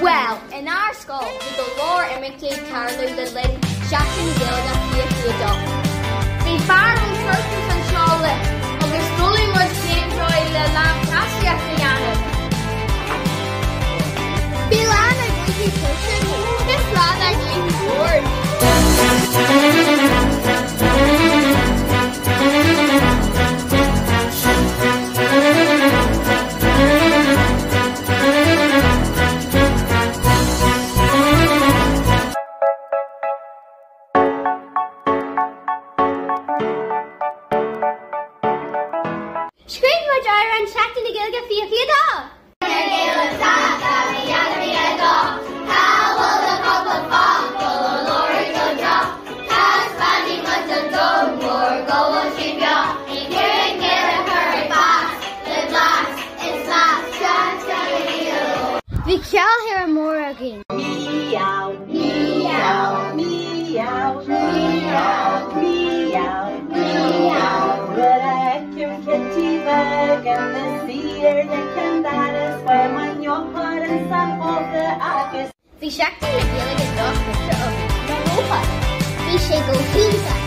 Bhuel, inár scoil, bhí go leor imeachtaí ag tarlú le linn Seachtain na Gaeilge 2022. Bhí fear ón sorcas anseo linn agus d'fhoghlaim muid cén dóigh le lámhchasaíocht a dhéanamh. Bhí lá na gcluichí cóiste againn agus lá na gcluichí boird. Scríobh muid amhrán Seachtain na Gaeilge 2022! Bhí ceolchoirm mór againn. Meow, meow, meow, meow, meow, meow. Nuair a fheicim Kitty bheag ina suí ar leic an dorais faigh mo dheartháir ins an bhóthar agus Bhí Seachtain na Gaeilge dochreidte againn, mar rópa. Bhí sé go hiontach!